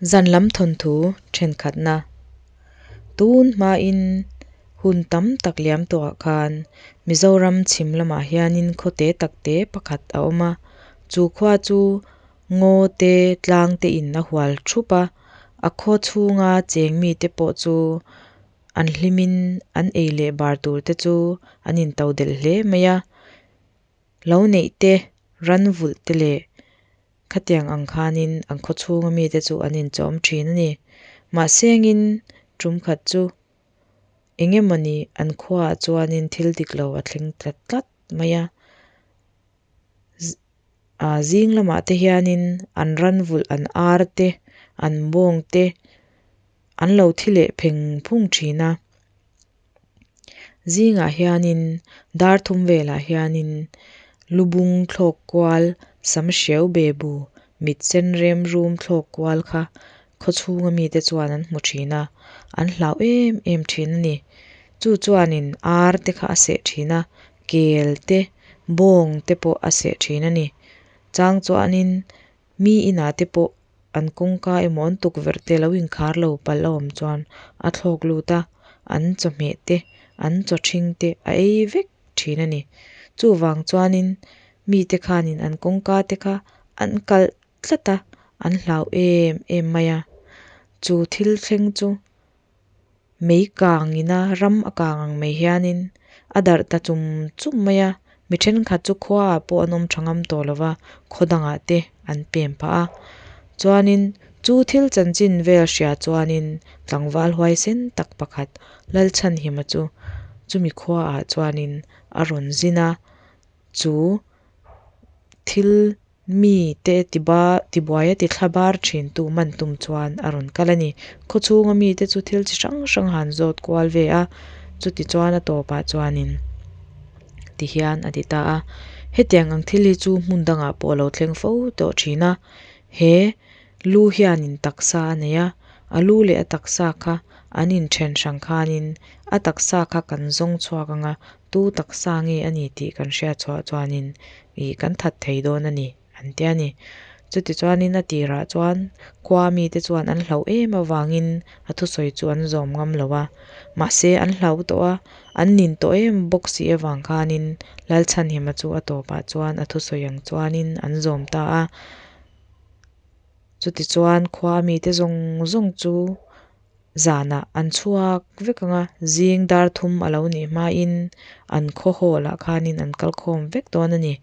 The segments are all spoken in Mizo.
Zan lam thawnthu thenkhatna tun hmain hun tam tak liam tawhah khan Mizoram chhim lamah hianin khaw te tak te pakhat a awm a, chu khua chu ngaw te tlang te in a hual thup a, a khaw chhunga cheng mite pawh chu an hlimin an ei leh bar tur te chu an intodelh hle mai a, lo neih te ran vulh te leh khatiang ang khanin an khaw chhunga mite chu an inchawm thin a ni. Mahsengin tum khat chu eng emawni an khuaah chuanin thil dik lo a thleng ta tlat mai a, ah zing lamah te hianin an ran vulh an ar te an bawng te an lo thi leh pheng phung thin a. Zingah hianin dar thum velah hianin lu bung thlawk kual sam hreu be bu mit sen rem rum thlawk kual kha khaw chhunga mite chuan an hmu thin a, an hlau em em thin a ni. Chu chuanin ar te kha a seh thin a, kel te bawng te pawh a seh thin a ni. Chang chuanin mi inah te pawh an kawngka emaw an tukverh te lo inkhar lo palh a awm chuan a thlawk lut a, an chawhmeh te an chaw ṭhing te a ei vek thin a ni. Chuvang chuanin mite khanin an kawngka te kha an kalh tlat a, an hlau em em mai a. Chu thil thleng chu mei kangin a ram a kang ang mai hianin a darh ta chum chum mai a, mi thenkhat chu khuaah pawh an awm tha ngam tawh lo va, khaw dangah te an pem phah a. Chuanin chu thil chanchin vel hria chuanin tlangval huaisen tak pakhat Lalchhanhima chu chumi khuaah chuanin a rawn zin a, chu thil mi te tiba tibuai a tithla bar thin tu man tum chuan a rawn kal a ni. Khaw chhunga mite chu thil chi hrang hrang han zawt kual ve a, chuti chuan a tawpah chuanin tihian a ti ta a. Hetiang ang thil hi chu hmun dangah pawh a lo thleng fo tawh thin a, he lu hianin taksa a nei a, a lu leh a taksa kha an inthen hrang khanin a taksa kha kan zawng chhuak ang a, tu taksa nge a ni tih kan hriat chhuah chuanin ih kan that thei dawn a ni an ti a ni. Chutichuanin a tirah chuan khua mite chuan an hlauh em avangin a thusawi chu an zawm ngam lo a, mahse an hlau tawh a, an nin tawh em bawk si avang khanin Lalchhanhima chu a tawpah chuan a thusawi ang chuanin an zawm ta a. Chutichuan khua mite zawng zawng chu zanah an chhuak vek ang a, zing dar thum a lo nih hmain an khaw hall ah khanin an kal khawm vek dawn a ni.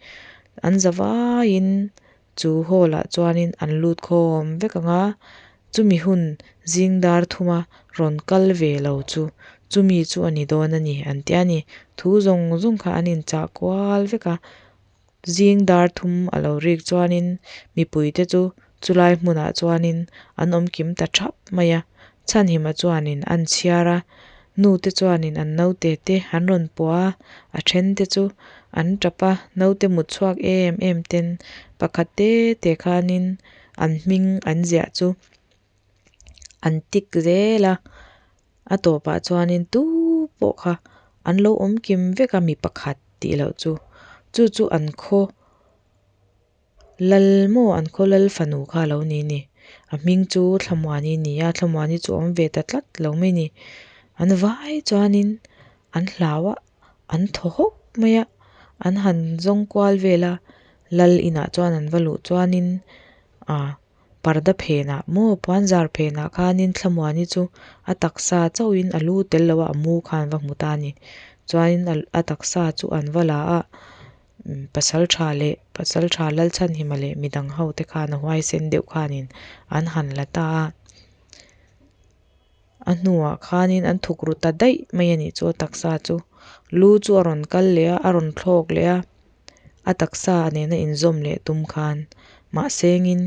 An za vaiin chu hall ah chuanin an lut khawm vek ang a, chumi hun zing dar thuma rawn kal ve lo chu chumi chu a ni dawn a ni an ti a ni. Thu zawng zawng kha an inchah kual vek a. Zing dar thum a lo rik chuanin mipuite chu chulai hmunah chuanin an awm kim ta thap mai a, Chhanhima chuanin an chhiar a, nute chuanin an naute te an rawn pawh a, a then te chu an tap a, naute mut chhuak em em ten pakhat te te khanin an hming an ziah chu an tik zel a, a tawpah chuanin tu pawh kha an lo awm kim vek a mi pakhat tih loh chu, chu chu an khaw lal maw an khaw lal fanu kha a lo ni a ni. A hming chu Thlamuani a ni a, Thlamuani chu a awm ve ta tlat lo mai a ni. An vai chuanin an hlau a, an thaw hawk mai a, an han zawng kual vel a, lal inah chuan an va luh chuanin ah parda phenah maw puanzar phenah khanin Thlamuani chu a taksa chauhin a lu tel lo a, a mu kha an va hmu ta a ni. Chuanin a taksa chu an va la a. Pasal tha leh pasal tha Lalchhanhima leh midang ho te khan a huaisen deuh khanin an han la ta a. A hnuah khanin an thuk ru ta daih mai a nih chu a taksa chu. Lu chu a rawn kal leh a, a rawn thlawk leh a, a taksa nena inzawm leh tum khan mahsengin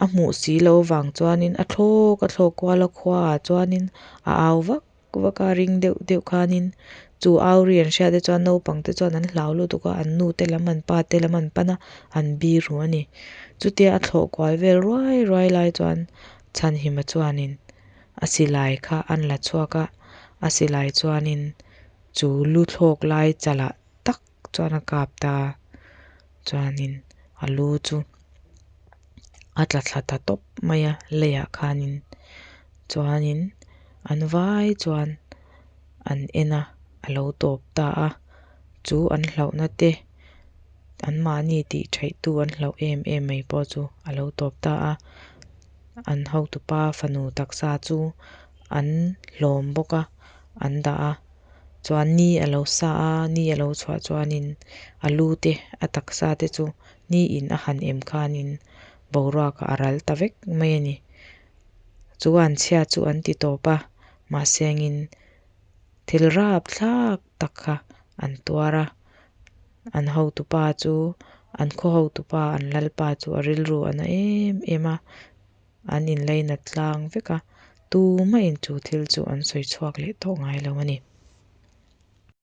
a hmuh si loh avang chuanin a thlawk a thlawk kual a khuaah chuanin a au vak vak a ring deuh deuh khanin chu au ri an hriat te chuan naupang te chuan an hlau lutuk a an nu te lam an pa te lam an pan a an biru a ni. Chutia a thlawh kual vel ruai ruai lai chuan Chhanhima chuanin a silai kha an la chhuak a, a silai chuanin chu lu thlawk lai chalah tak chuan a kap ta a, chuanin a lu chu. A tla thla ta tawp mai a leiah khanin chuanin an vai chuan an en a a lo tawp ta a chu an hlauhna te an mahni tih theih tu an hlauh em em mai pawh chu a lo tawp ta a an hotupa fanu taksa chu an hlawm bawk a an dah a chuan ni alo sa a ni alo chhuah chuanin a lu te a taksa te chu ni in a han em khanin boruak ah a ral ta vek mai ani chu anchhia chu an ti tawp a mahsengin thil rapthlak tak kha an tuar a an hotupa chu an khaw hotupa an lalpa chu a rilru a na em em a an in lainat tlang vek a tumahin chu thil chu an sawi chhuak leh tawh ngailo ani.